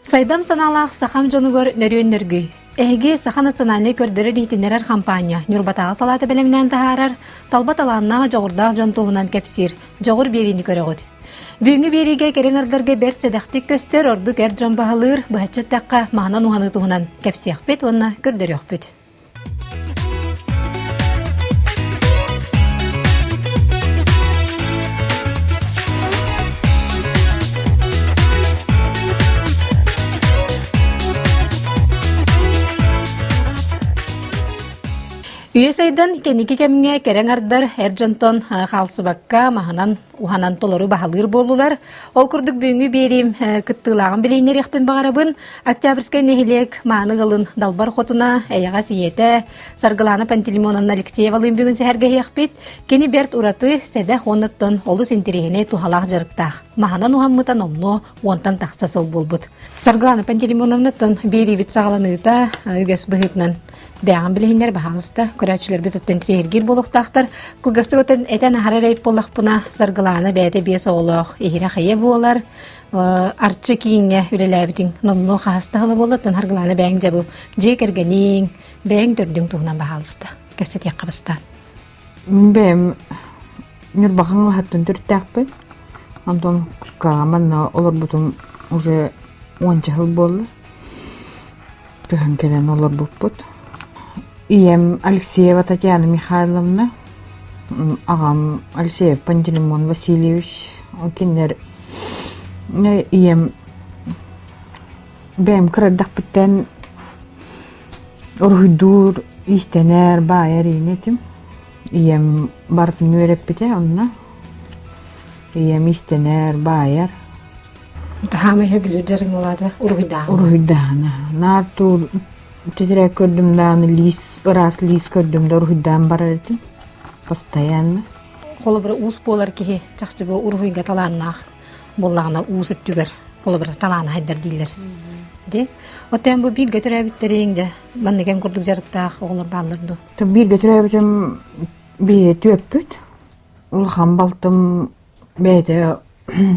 Сайдам санаалаах сахам дьонугар нөрүөн нөргүй. Эһиги Саха национальнай көрдөрөр-иһитиннэрэр хампаанньа Ньурбатааҕы салаата бэлэмнээн таһаарар талба талааннаах дьоҕурдаах дьон туһунан кэпсиир дьоҕур биэриини көрөҕүт. Бүгүҥҥү биэриигэ кэриҥ ардарга бэрт сэдэхтик көстөр ордук эр дьон баһылыыр, быһаччы эттэххэ, маһынан уһаныы туһунан кэпсиэхпит уонна көрдөрүөхпүт. Үйэ сайдан кэнники кэмҥэ кэрэҥ ардар эр дьонтон хаалсыбакка маһынан уһанан толору баһылыыр буоллулар. Ол курдук бүгүҥҥү биэриим кыттыылааҕын билиһиннэриэхпин баҕарабын. Октябрьскай нэһилиэк мааны ыалын Далбар Хотуна, эйэҕэс ийэтэ Саргылана Пантелеймоновна Алексеевалыын бүгүн сэһэргэһиэхпит. Кини бэрт ураты, сэдэх уоннаттан олус интэриэһинэй туһалаах дьарыктаах. Маһынан уһаммыта номнуо уонтан тахса сыл буолбут. Саргылана Пантелеймоновнаттан биэриибит саҕаланыыта үгэс быһыытынан Бэйэҕин билиһиннэр баһаалыста, көрөөччүлэрбит оттон интириэһиргиир буолуохтаахтар. Кылгастык отон этэн аһарар эбит буоллахпына, Саргылаана бэйэтэ биэс оҕолоох иһирэх ийэ буолар. Арчы кииҥҥэ үлэлээбитиҥ номнуо хаһыс да сыла буолла. Оттон Саргылаана бэйэҥ дьэ бу дьиэ кэргэниҥ, бэйэҥ төрдүҥ туһунан баһаалыста кэпсэтиэххэ бастаан. Мин бэйэм Ньурба Хаҥалаһыттан төрүттээхпин. Онтон манна олорбутум уже уонча сыл буолла. Көһөн кэлэн олорбуппут. Ийэм Алексеева Татьяна Михайловна, аҕам Алексеев Пантелеймон Васильевич. Кинилэр ийэм бэйэм кыра эрдэхпиттэн уруһуйдуур, иистэнэр, баайар иин этим. Ийэм барытын үөрэппитэ онно. Ийэм иистэнэр, баайар. Таһаама үһү дьарыҥылаата уруһуйдааһын. Уруһуйдааһына. Наар туу тэтэрээк көрдүм даҕаны лиис ыраас лиис көрдүм да уруһуйдаан барар этим. Постоянно. Холобура уус буолар киһи чахчы бу уруһуйга талааннаах буоллаҕына уус өттүгэр холобура талаана хайдар дииллэр. Ди. Оттон бу бииргэ төрөөбүттэриҥ дьэ маннык эн курдук дьарыктаах оҕолор бааллар дуо? Бииргэ төрөөбүтүм биһи түөппүт. Улахан балтым Бэйэтэ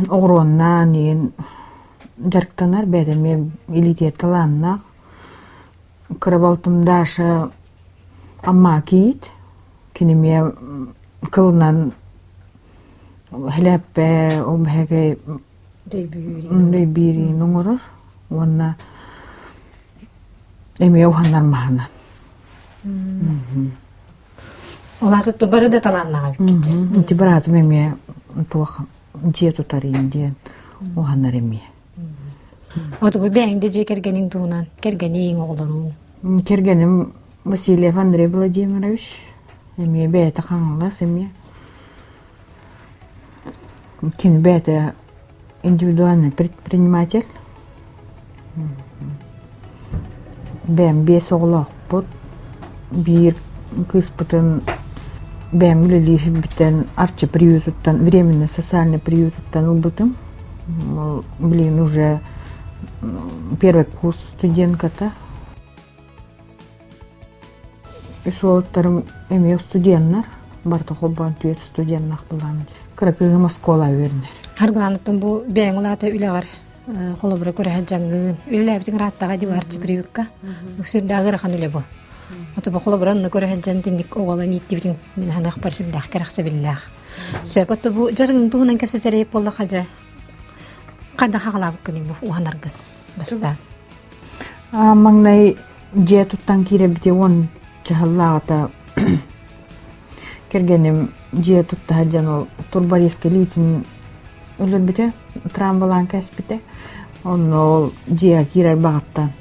оҕуруоннаан иин дьарыктанар, бэйэтэ эмиэ илиитигэр талааннаах. Кыра балтым Даша Амма кийиит, кини эмиэ кылынан һэлээппэ ол биһиги дөйбүүрүн оҥорор уонна эмиэ уһанар маһынан. Ол аата бары да талааннаах эбиккит. Ити быраатым эмиэ туох дьиэ тутарыйын диэн уһанар эмиэ. Ото бу бэйэҥ да дьиэ кэргэниҥ туһунан кэргэниҥ, оҕолоруҥ. Кэргэним Васильев Андрей Владимирович эмиэ бэйэтэ Хаҥалас эмиэ. Кини бэйэтэ индивидуальный предприниматель. Бэйэм биэс оҕолоохпут. Биир кыыспытын бэйэм үлэлиирбиттэн Арчы приютуттан, временный социальный приютуттан ылбытым. Ол билигин уже первый курс студентката. Үс уолаттарым эмиэ студеннар, барыта холбоон түөрт студеннаах былаан. Кыра кыыһым оскуола үөрэнэр. Харгыланыттан бу бэйэҥ улаата үлэҕэр холобура көрөһө дьаҥҥын үлэлээбитиҥ ырааттаҕа дии барчы приютка сүрдээх ыарахан үлэ бу. Ото бу холобура онно көрөһө дьан тинник оҕолон ииттибитиҥ мин ханыахпар сүрдээх кэрэхсэбиллээх. Сөп ото бу дьарыгыҥ туһунан кэпсэтэрэй буоллаха дьэ хайдах хаҕалаабыккыный бу уһанаргын бастаан? Маҥнай дьиэ туттан киирэбити уон чаһыллааҕыта кэргэним дьиэ тутта сылдьан ол турбалиска илиитин өлөрбүтэ, трамвалаан кээспитэ. Онно ол дьиэҕэ киирэр баҕаттан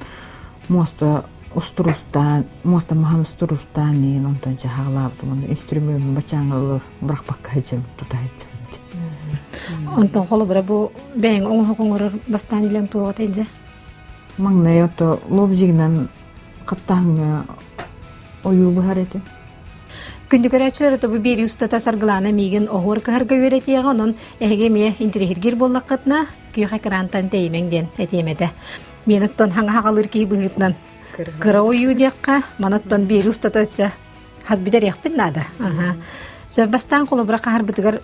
муоста устурустаан, муоста маһын устурустаан иһин онтон чаһаалаабытым уонна инструмеммун бачааҥҥа ыла бырахпакка сылдьабын, тута сылдьабын Онтон холобура бу бэйэҥ оҥоһук оҥорор бастаан үлэҥ туоҕа дьэ? Маҥнай ото лобзигынан хаттааһыҥҥа ойуу быһар этим. Күндү көрөөччүлэр ото бу биэрии устата Саргылаана миигин оһуор кыһарга үөрэтиэҕэ, онон эһиги эмиэ интириэһиргиир буоллаххытына, күөх экрантан тэйимэҥ диэн этиэм этэ. Миэн оттон хаҥа хаҕалыыр киһи быһыытынан кыра ойуу диэххэ, маны оттон биэрии устата өссө хат бүтэриэхпин наада. Сөп бастаан холобура хаһарбытыгар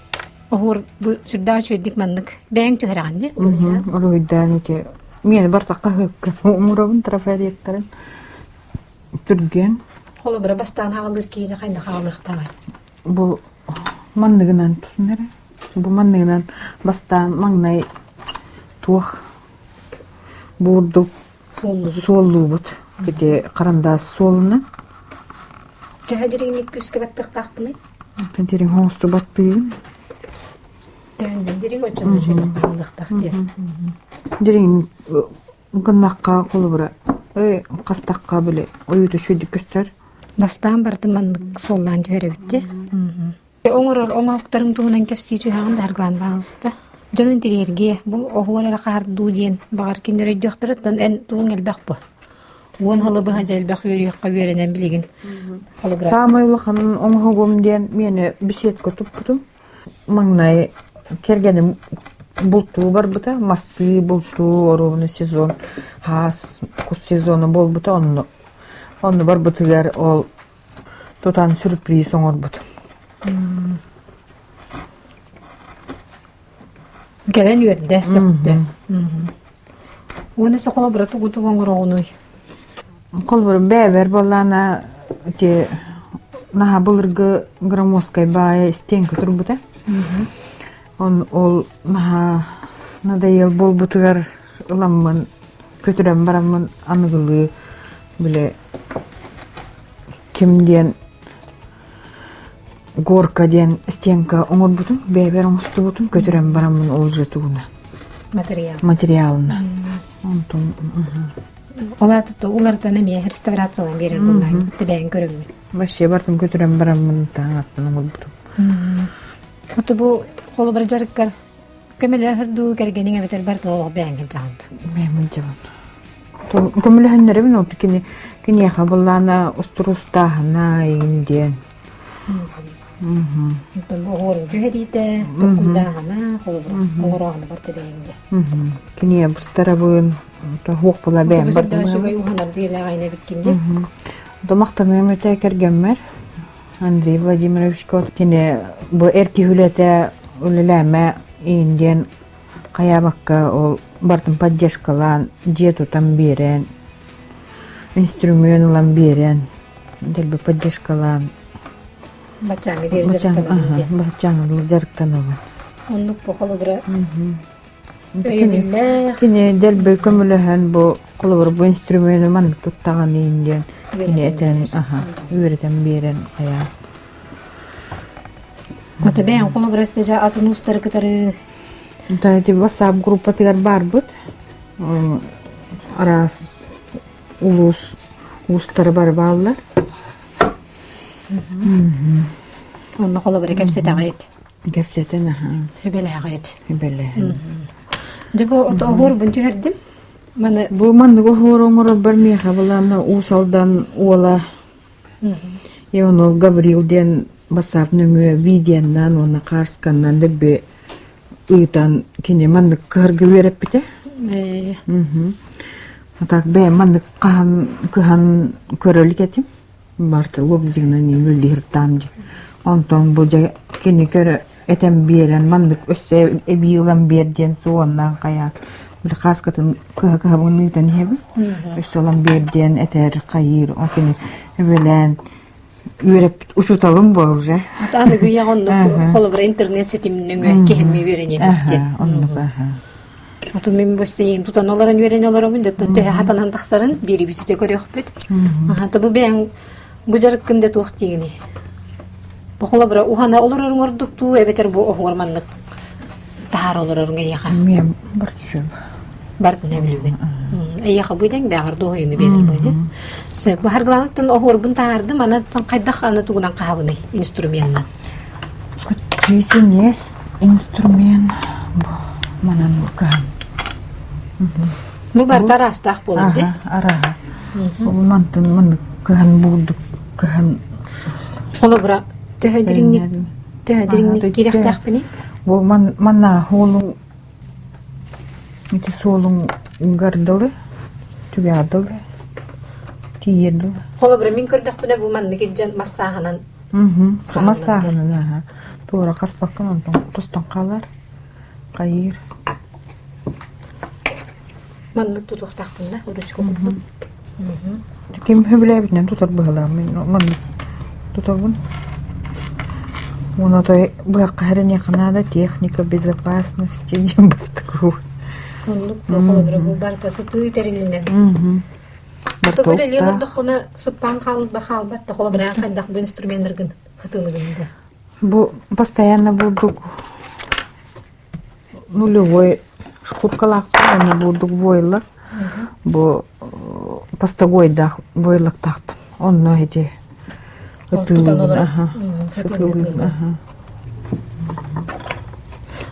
оһуор бу сүрдээх үчүгэйдик маннык бэйэҥ түһэрэҕин дии уруһуйдаан ити. Миэнэ бартахха ыһыкка оҥоробун трафареттарын түргэн. Холобура бастаан хаалыыр киһи хайда хаалыахтааҕый? Бу манныгынан тутун эрэ. Бу манныгынан бастаан маҥнай туох буурдук суоллуубут. Ити харандаас суолунан. Төһө дириҥник күүскэ баттыахтаахпыный? Дириҥ оҥосту баттыыбын. Төһөннөн дириҥ оччонон үчүгэйдик баһыллыахтаах диэн. Дириҥ гыннахха холобура хастахха били ойуута үчүгэйдик көстөр. Бастаан барытын маннык суоллаан түһэрэбит дии. Оҥорор оҥоһуктарым туһунан кэпсии түһэҕин да аргылаан баҕалыста. Дьон интэриэһиргиэ, бу оһуор эрэ хаардуу диэн баҕар кинилэр өйдүөхтэрэ, оттон эн тугуҥ элбэх бу. Уон сылы быһа дьэ элбэх үөрүйэххэ үөрэнэн билигин холобура. Саамай улахан оҥоһугум диэн миэнэ беседка туппутум. Маҥнай кэргэним бултуу барбыта, мастыы бултуу оруобуна сезон хаас кус сезона буолбута онно онно барбытыгар ол тутан сюрприз оҥорбутум. Кэлэн үөрдэ, сөхтө. Уонна холобура тугу тугу оҥороҕунуй? Холобура бэйэбэр буоллаҕына ити наһаа былыргы громоздкай баайа стенка турбута. Он ол наһаа надоел буолбутугар ыламмын көтүрэн бараммын аныгылыы били ким диэн горка диэн стенка оҥорбутум бэйэбэр оҥостубутум көтүрэн бараммын ол же тугуна Материал. материалына онтон Ол аата уларытан эмиэ реставрациялаан биэрэр буоллаҕыҥ тэбээн көрөммүн. Вообще бартым көтүрэн бараммын таҥаттан оҥорбутум. Ото бу холобур дьарыккар көмөлөһөр дуу кэргэниҥ эбэтэр барытын олох бэйэҥ сылдьаҕын дуу? Бэйэм сылдьабын. Көмөлөһөннөрөбүн ол кини киниэхэ былаана устуруустааһына игин диэн. Онтон бу оһуорун түһэриитэ, толкуйдааһына, холобур, оҥорооһуна барыта бэйэҥ дии. Киниэ бустарабын, туох була бэйэм бардым. Үчүгэй уһанар диэлээх айна эбиккин дии. Махтаныам этэ кэргэммэр Андрей Владимировичка кини бу эр киһи үлэтэ үлэлээмэ иин диэн хайаабакка ол бартын поддержкалаан дьиэ тутан биэрэн инструмент ылан биэрэн дэлби поддержкалаан Баччааҥҥа диэри дьарыктанабын диэн. Баччааҥҥа дьарыктанабын. Оннук бу холобура өйөбүллээх. Кини дэлби көмөлөһөн бу холобур бу инструмены маннык туттаҕын иин диэн кини этэн аха үөрэтэн биэрэн хайаан. Ата бэйэҥ холобура өссө дьэ атын уустары кытары Та ити WhatsApp группатыгар баарбыт. Араас улуус уустара бары бааллар. Онно холобура кэпсэтэҕит. Кэпсэтэн аха. Сүбэлэһэҕит. Сүбэлэһэн. Дьэ бу оһуорбун түһэрдим. Маны Бу маннык оһуор оҥорорбор миэхэ былаана Уус Алдан уола Иванов Гаврил диэн бассаап нөҥүө видеоннан уонна хаарсканнан дэлби ыытан кини маннык кыһарга үөрэппитэ. А так бэйэм маннык хаһан кыһан көрө илик этим. Барыта лобзигынан үллиһиртаам дии. Онтон бу дьэ кини көрө этэн биэрэн маннык өссө эбии ылан биэр диэн суоннаан хайаат били хааскатын кыһа-кыһабын ыытан иһэбин. Өссө ылан биэр диэн этэр хайыыр ол кини эбэлээн үөрэппит учууталым буолар уже. Аныгы үйэҕэ оннук холобура интернет ситимин нөҥүө киһини үөрэниэн диэн. Оннук аха. Оту мин бу истиҥ тутан олорон үөрэнэ олоробун, дьоттон төһө хатанан тахсарын биири бүтүтэ көрүөхпүт. Аха, бу бэйэҥ бу дьарыккын да туох диигиний? Бу холобура уһана олороруҥ ордук дуу, эбэтэр бу оһуор маннык таһаара олороруҥ эйиэхэ? Миэм бартүсүм. Бартын эбилүүгүн. Эйиэхэ бу идэҥ бэҕэр дуоһуйуну биэрэр бу иде. Сөп, бу харгыланыттан оһуорбун таһаардым, аны хайдах аны тугунан хаһабыный инструменынан? Чисинес инструмент бу манан кыһан. Бу барыта араастаах буолар дии. Арааһа. Бу мантан маннык кыһан буурдук кыһан. Холобура төһө дириҥник төһө дириҥник киирэхтээхпиний? Бу ман манна хуолуҥ ити суолуҥ гардалы түгэҕэр дылы тиийэр дылы. Холобура мин көрдөхпүнэ бу маннык илдьэн массааһынан Массааһынан аһа туора хаспаккын онтон тостон хаалар хайыыр. Маннык тутуохтаахпын да, ручка курдук. Ким сөбүлээбитинэн тутар быһыылаах мин маннык тутабын. Уонна отой быһахха эрэниэххэ наада техника безопасности диэн бастакы Оннук холобура бу барыта сытыы тэрилинэн. Ото үлэлии олордоххуна сыппаан хаалба хаалбат да холобура хайдах бу инструменнаргын хатылыгын да. Бу постоянно бурдук нулевой шкуркалаахпын уонна бурдук войлок бу постовойдаах войлоктаахпын онно ити ытыылыыбын аха сытыылыыбын аха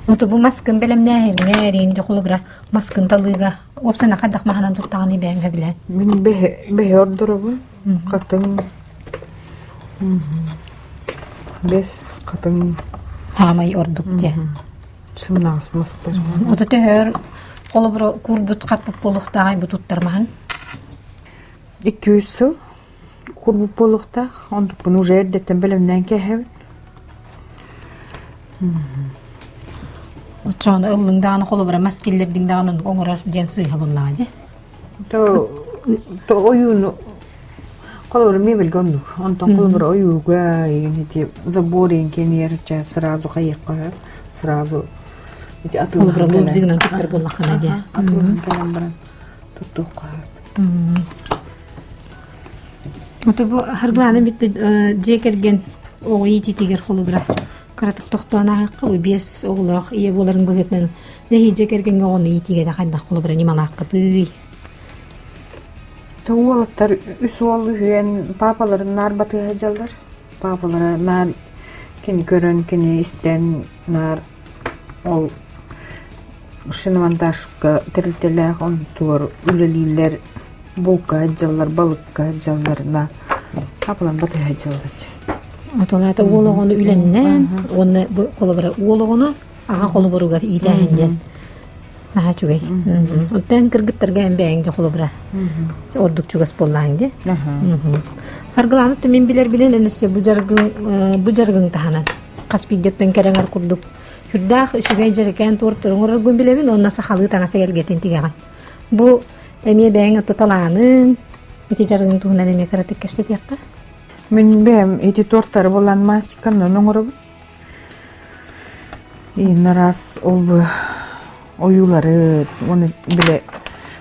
Ото бу маскын бэлэмнээһиҥҥэ эриин холобура маскын талыыга уопсана хайдах маһынан туттаҕыный бэйэҥ сөбүлээн Мин бэһи бэһи ордоробун хатыҥ Бэс хатыҥ Хаамай ордук дьэ. Сымнаҕас мастар. Ото төһөр холобура куурбут хаппыт буолуохтааҕый бу туттар маһын? 200 сыл курбут буолуохтаах. Онтукпун уже эрдэттэн бэлэмнээн кээһэбит. Оччоҕуна ыллыҥ даҕаны холобура мас киллэрдиҥ даҕаны оҥорор диэн сыыһа буллаҕа дьэ. То, то ойууну холобура мебельгэ оннук. Онтон холобура ойууга ити забор кэнийэр чэ сразу хайыахха сразу ити Холобура атыылаһан кэлэн лобзигынан туттар буоллаххына дьэ. атыылаһан кэлэн баран туттуохха Ото бу Харгылаана бүттэ дьиэ кэргэн оҕо иитиитигэр холобура кыратык тохтоон ааһыахха бу биэс оҕолоох ийэ буоларын быһыытынан нэһиилэ дьиэ кэргэҥҥэ оҕону иитиигэ да хайдах холобура ньымалааххытый? То уолаттар үс уол үһүөн паапаларын наар батыһа сылдьаллар. Паапалара наар кини көрөн, кини истэн наар ол шиномонтажка тэрилтэлээх онтугар үлэлииллэр булка сылдьаллар, балыкка сылдьаллар на паапаларын батыһа сылдьаллар. Отон уол оҕону үлэннээн уонна бу холобура уол оҕону аҕа холобуругар иитээһин диэн наһаа үчүгэй. Оттон кыргыттарга эн бэйэҥ дьэ холобура ордук чугас буоллаҕыҥ дии. Саргылааны мин билэр билэн эн өссө бу дьарыгыҥ бу дьарыгыҥ таһынан хас биирдэттэн кэрэҥэр курдук сүрдээх үчүгэй дьэрэкээн туортары оҥороргун билэбин уонна сахалыы таҥас эгэлгэтин тигэҕин. Бу эмиэ бэйэҥ отто талааныҥ ити дьарыгыҥ туһунан эмиэ кыратык кэпсэтиэххэ. Мин бэйэм ити туортары булан мастиканан оҥоробун. Иин араас ол ойуулары уонна бile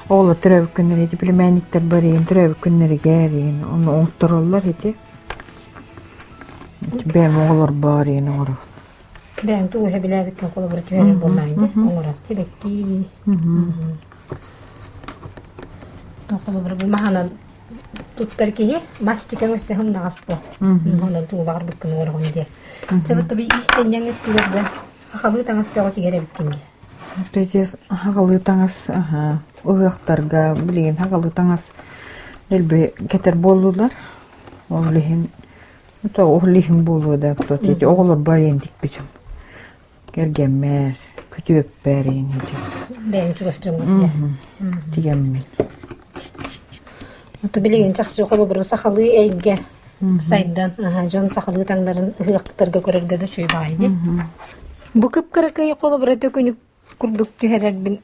оҕолор төрөөбүт күннэрэ ити племянниктар бар иин төрөөбүт күннэригэр иин ону оҥоттороллор ити. Бэйэм оҕолорбор иин оҥоробун. Бэйэҥ тугу сөбүлээбиккин холобура түһэрэр буоллаҕыҥ дии оҥорон сибэкки. Холобура бу маһынан туттар киһи мастика өссө сымнаҕас буо. Онон тугу баҕарбыккын оҥороҕун диye. Сөбүттэ иистэнньэҥ өттүгэр дьэ хахалыы таҥас бөҕө тигэр эбиккин дии. Петес хаҕалыы таҥас ыһыахтарга билигин хаҕалыы таҥас элбэ кэтэр буоллулар. Ол иһин ол иһин буолуо да ити оҕолорбор иэн тикпитим. Кэргэммэр, күтүөппэр иэн ити. Бэйэҥ чугас дьоҥҥор дии. Тигэммин. Ото билигин чахчы холобура сахалыы эйгэ сайдан, дьон сахалыы таҥнарын ыһыахтарга көрөргө да үчүгэй баҕайы дии. Бу кып-кыракый холобура төкүнүк курдук түһэрэрбин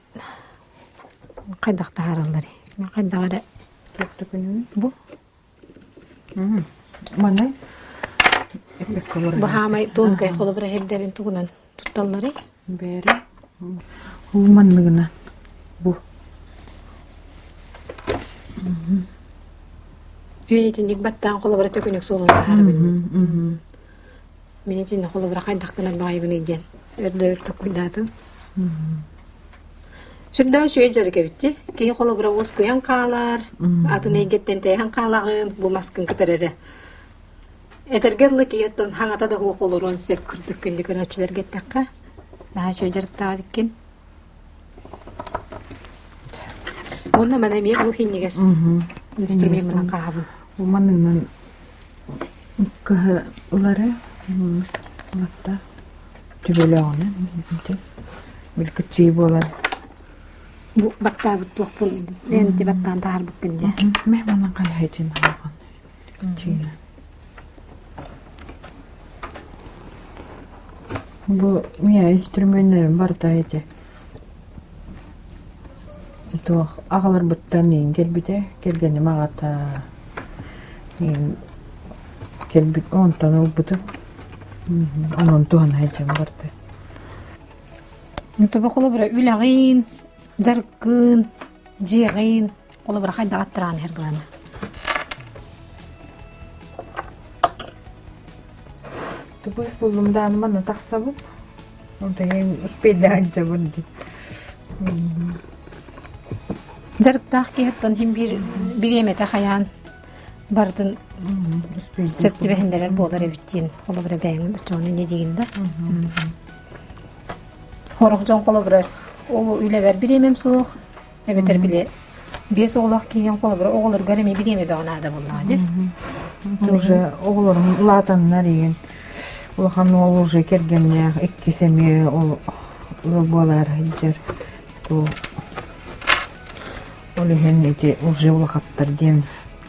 хайдах таһааралларый? Хайдах эрэ Туох төкүнүгүй? Бу Манна Бу хаамай тонкай холобура иһирдэрин тугунан тутталларый? Бэри Уу манныгынан бу Үйэтинник баттаан холобура төкүнүк суолун таһаарабын. Мин итиннэ холобура хайдах гынар баҕайыбыный диэн өр да өр толкуйдаатым. Сүрдээх үчүгэй дьарык эбит дии. Киһи холобура уоскуйан хаалар, атын эйгэттэн тэйэн хаалаҕын, бу маскын кытары эрэ. Этэргэ дылы киһи оттон хаҥата да суох олоруон сөп курдук күндү көрөөччүлэргэ эттэххэ. Наһаа үчүгэй дьарыктаах эбиккин. Уонна маны эмиэ бу иһинньигэс инструмеммынан хааһабын. Манныгынан кыһы ылары ылатта төбөлөөҕүнэн били кыччыы буолан Бу баттаабыт туохпун эн ти баттаан таһаарбыккын дии. Мэ манан хайа алған кыччыына. Бу мия инструменнерим барыта эти. Туох аҕаларбыттан миигин кэлбитэ, кэргэним аҕата миигин кэлбит онтон ылбытым. Онон туһана сылдьан барда. Тобо холобура үлэҕин, дьарыккын, дьиэҕин холобура хайдах аттараан иһэр гылана? Тупус буллум даҕаны манна тахсабын. Онтон успейдаан дьабын дии. Дьарыктаах киһи оттон иһин биир бириэмэтэ хайаан барытын сөп түбэһиннэрэр буолар эбит диэн холобура бэйэҥ оччоҕуна инньэ диигин да. Сорох дьон холобура ол үлэбэр бириэмэм суох эбэтэр били биэс оҕолоох киһиҥ холобура оҕолоругар эмиэ бириэмэ бөҕө наада буоллаҕа дии. Уже оҕолорум улаатаннар иһин улахан уол уже кэргэннээх иккис эмиэ ол ыал буолаары сылдьар ол иһин ити уже улахаттар диэн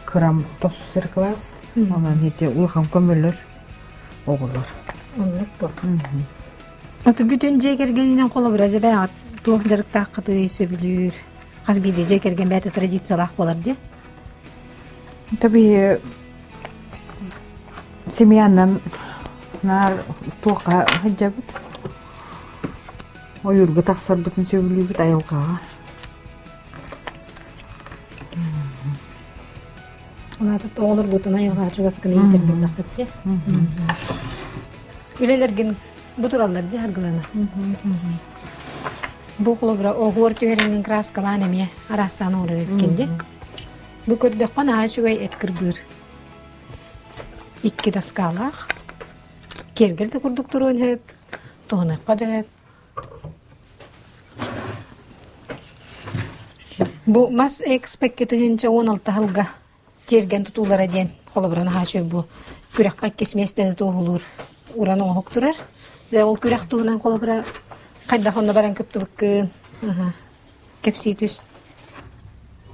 кырам тохсус эрэ кылаас онон ити улахан көмөлөр оҕолор. Оннук дуо? Аты бүтүн дьиэ кэргэнинэн холобура дьэ бэйэҕит туох дьарыктааххытый сөбүлүүр хас биирдии дьиэ кэргэн бэйэтэ традициялаах буолар дии. Таби семьянан наар туохха сылдьабыт ойуурга тахсарбытын сөбүлүүбүт айылҕаҕа. Улаатыт оҕолоргутун айылҕаҕа чугас гына иитэр буоллаххыт дии. Үлэлэргин бу тураллар дии аргылана. Бу холобура оһуор түһэриҥҥин краскалаан эмиэ араастаан оҥорор эбиккин дии. Бу көрдөххө наһаа үчүгэй эт кырбыыр. Икки доскалаах. Киэргэл да курдук туруон сөп, туһаныахха да сөп. Бу мас экспеккэ 1016 сылга тиэргэн тутуулара диэн холобура наһаа үчүгэй бу күрэххэ иккис миэстэни туоһулуур уран оҥоһук турар. Дьэ ол күрэх туһунан холобура хайдах онно баран кыттыбыккын кэпсии түс.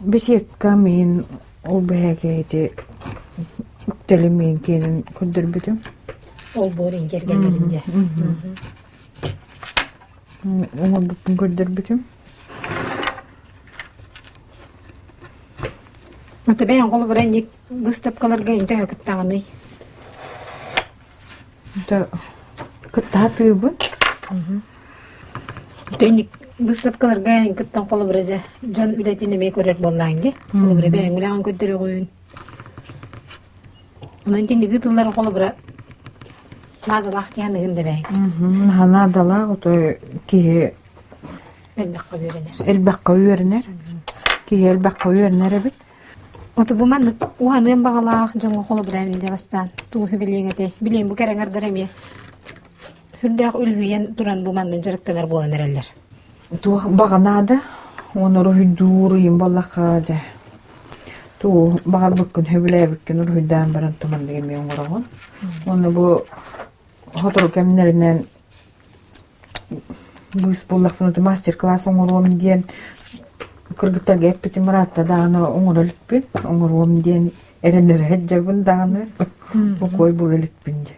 Беседка миин ол бэһээки ити үктэлим миин киэнин көрдөрбүтүм. Ол буор тиэргэннэрин дьэ. Оҥорбуппун көрдөрбүтүм. Ото бэйэҥ холобура инник быыстапкаларга ин төһө кыттаҕыный? Кыттаһа тыыбын. Инник быыстапкаларга ин кыттан холобура дьэ дьон үлэтин эмиэ көрөр буоллаҕыҥ дии. Холобура бэйэҥ үлэҕин көрдөрөҕүн. Онон итинниги тыллары холобура наадалаах диэн ыһын да бэйэҥ. Наһаа наадалаах отой киһи элбэххэ үөрэнэр. Элбэххэ үөрэнэр. Киһи элбэххэ үөрэнэр эбит. Оту бу маннык уһаныан баҕалаах дьоҥҥо холобура дьэ бастаан тугу билиэҥ этэй? Билиэм бу кэрэҥэрдэр эмиэ сүрдээх үлүһүйэн туран бу маннык дьарыктанар буолан эрэллэр. Туох баҕа наада, уонна уруһуйдуур ыйым буоллахха дьэ тугу баҕарбыккын сөбүлээбиккин уруһуйдаан баран туманнык эмиэ оҥороҕун. Уонна бу сотору кэмнэринэн быыс буллахпына мастер-класс оҥоруом диэн кыргыттарга эппитим ыраатта даҕаны оҥоро иликпин, оҥоруом диэн эрэнэрэ сылдьабын даҕаны бокуой була иликпин дии.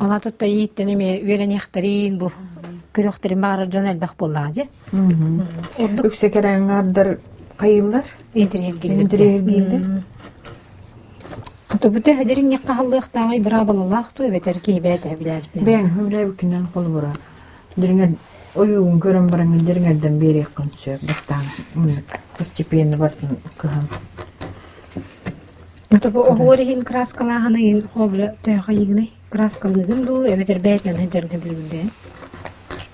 Ол атытта ииттэн эмиэ үөрэниэхтэрин бу көрүөхтэрин баҕарар дьон элбэх буоллаҕа дии. Ордук үксэ кэрэҥҥаардар хайыыллар? Интэриэһиргииллэр. Интэриэһиргииллэр. Тобүтэ эдэрин хаһаллыахтааҕый быраабылалаах туу эбэтэр киһи бэйэтэ билээбитинэн. Бэйэҥ билээбиккинэн холобура дириҥэр ойуугун көрөн бараҥҥын дириҥэрдэн биэриэххин сөп бастаан маннык постепенно барытын кыһан Тобу оһуор иһин краскалааһын ыйын холобура төһө хайыгыный? Краскалыыгын дуу эбэтэр бэйэтинэн сылдьаргын билбилдэ?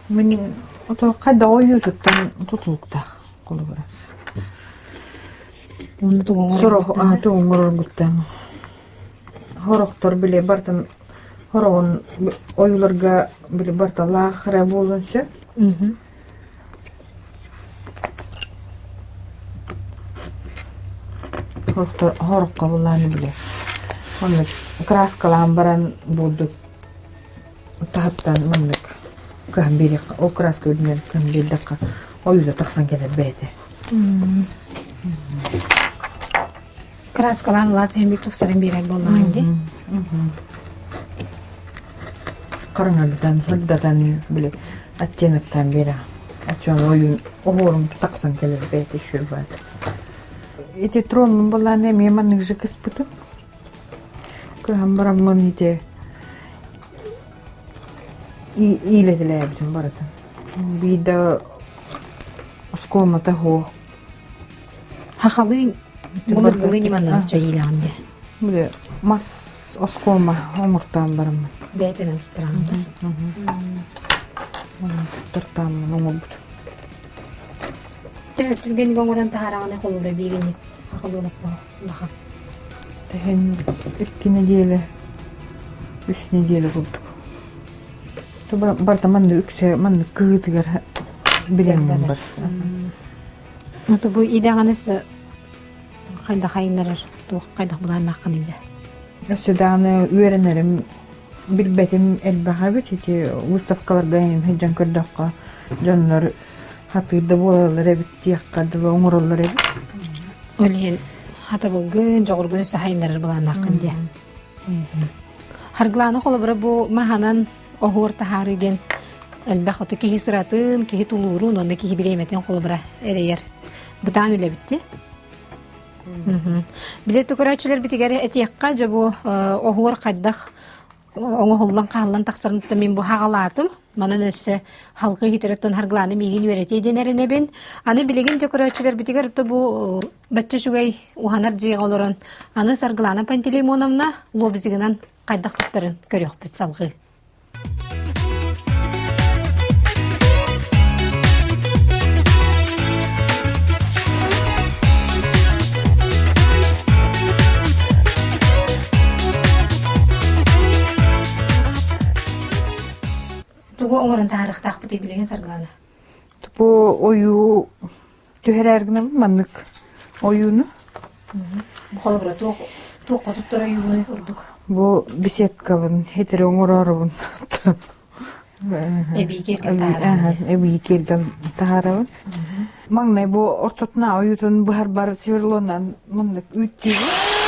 Мин ото хайдах ойуутуттан тутулуктаах холобура. Уонна тугу Сорох оҥороргуттан? тугу оҥороргуттан Сорохтор били барытын хороҕун ойууларга били барталаах эрэ буолуон сөп. Сорохтор хороххо булааны били оннук краскалаан баран бурдук таһыттан маннык кыһан биэриэххэ ол краска үрдүнэн кыһан биэрдэххэ ойуута тахсан кэлэр бэйэтэ. Краскалаан улаат иһин биир тупсаран биэрэр буоллаҕыҥ дии. Хараҥардан, сырдатан били оттеноктаан биэрэ. Аччан ойуун оһуорум тахсан кэлэр бэйэтэ үчүгэй баата. Ити троммун былаан эмиэ маннык же кыспытым. Кыһан бараммын ити иилэтилээбитим барытын. Биирдэ оскуомата суох. Хахалыы былыргылыы ньыманнан чайыылаҕын дии. Били мас оскуома оҥортоон бараммын. Бэйэтинэн туттараҕын да? Туттартааммын оҥорбутум. Төһө түргэнник оҥорон таһаараҕына холобура биигинник хахалыылаппа улахан. Тэһин икки нэдиэлэ, үс нэдиэлэ курдук. Барыта маннык үксэ маннык кыһыытыгар билэммин бар. Ото бу идэҕин өссө хайдах айыннарар туох хайдах былааннааххыный дьэ? Өссө даҕаны үөрэнэрим билбэтим элбэх эбит. Ити выставкаларга сылдьан көрдөххө дьоннор хатыыр да буолаллар эбит диэххэ дылы оҥороллор эбит. Ол иһин хатабылгын, дьоҕургун өссө хайыннарар былааннааххын диэ. Харгылааны холобура бу маһанан оһуор таһаарыы диэн элбэх оту киһи сыратын, киһи тулуурун уонна киһи бириэмэтин холобура эрэйэр. Бытаан үлэбитти. Билэ көрөөччүлэрбитигэр этиэххэ дьэ бу оһуор хайдах оҥоһуллан хааллан тахсарын мин бу хаҕалаатым. Манан өссө халқы иһитереттон харгылааны миигин үөрэтиэ диэн эрэнэбин. Аны билигин дьэ көрөөччүлэрбитигэр бу бачча үчүгэй уһанар дьиэҕэ олорон аны Саргылана Пантелеймоновна лобзигынан хайдах туттарын көрүөхпүт салҕыы. Тугу оҥорон таһаарыахтаахпытый билигин Саргылана? Бу ойуу түһэрээр гынабын маннык ойууну. Холобура туох туохха туттар ойууну ордук? Бу беседкабын хитири оҥорорубун. Эбии киэргэл таһаарабын. Эбии киэргэл таһаарабын. Маҥнай бу ортотуна ойуутун быһарбар сверлонан маннык үүттүүбүн.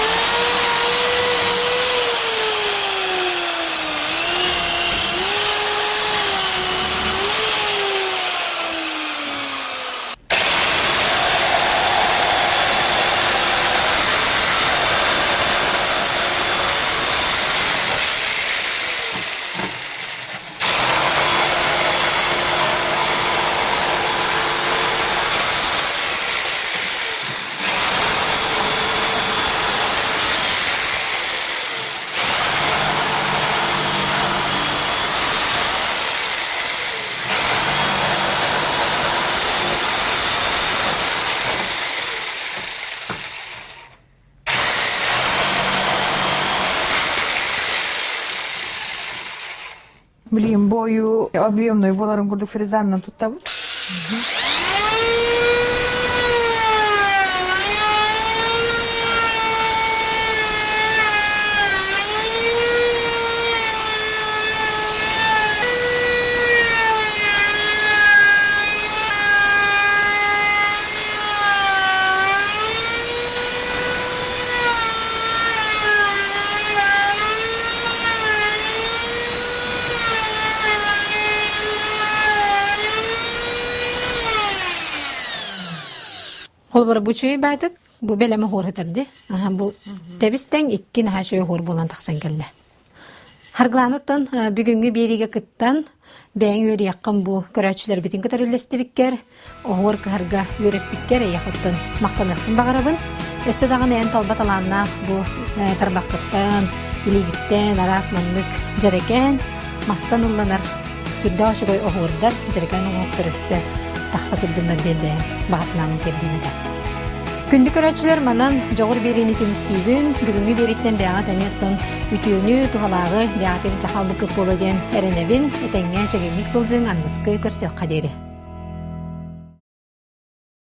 Билигин бу ойуу объемной буоларын курдук фрезаннан туттабыт. Холобура бу үчүгэй баайтык бу бэлэм оһуор дии. Бу тэбис-тэҥ икки наһаа үчүгэй оһуор буолан тахсан кэллэ. Харгылаан бүгүҥҥү биэриигэ кыттан, бэйэҥ үөрүйэххин бу көрөөччүлэрбитин кытары үллэстибиккэр, оһуор кыһарга үөрэппиккэр эйиэхэ оттон махтаныахпын баҕарабын. Өссө даҕаны эн талба талааннаах бу тарбаххыттан, илиигиттэн араас маннык дьэрэкээн, мастан ылланар сүрдээх үчүгэй оһуордар, дьэрэкээн оҥоһуктар өссө тахса турдуннар диэн бэйэм баҕа санаабын тиэрдиэм этэ. Күндү көрөөччүлэр, манан дьоҕур биэриини түмүктүүбүн. Бүгүҥҥү биэрииттэн бэйэҕит эмиэ оттон үтүөнү, туһалааҕы бэйэҕитигэр дьаһалбыккыт буолуо диэн эрэнэбин. Этэҥҥэ чэгиэнник сылдьыҥ, аныгыскы көрсүөххэ диэри.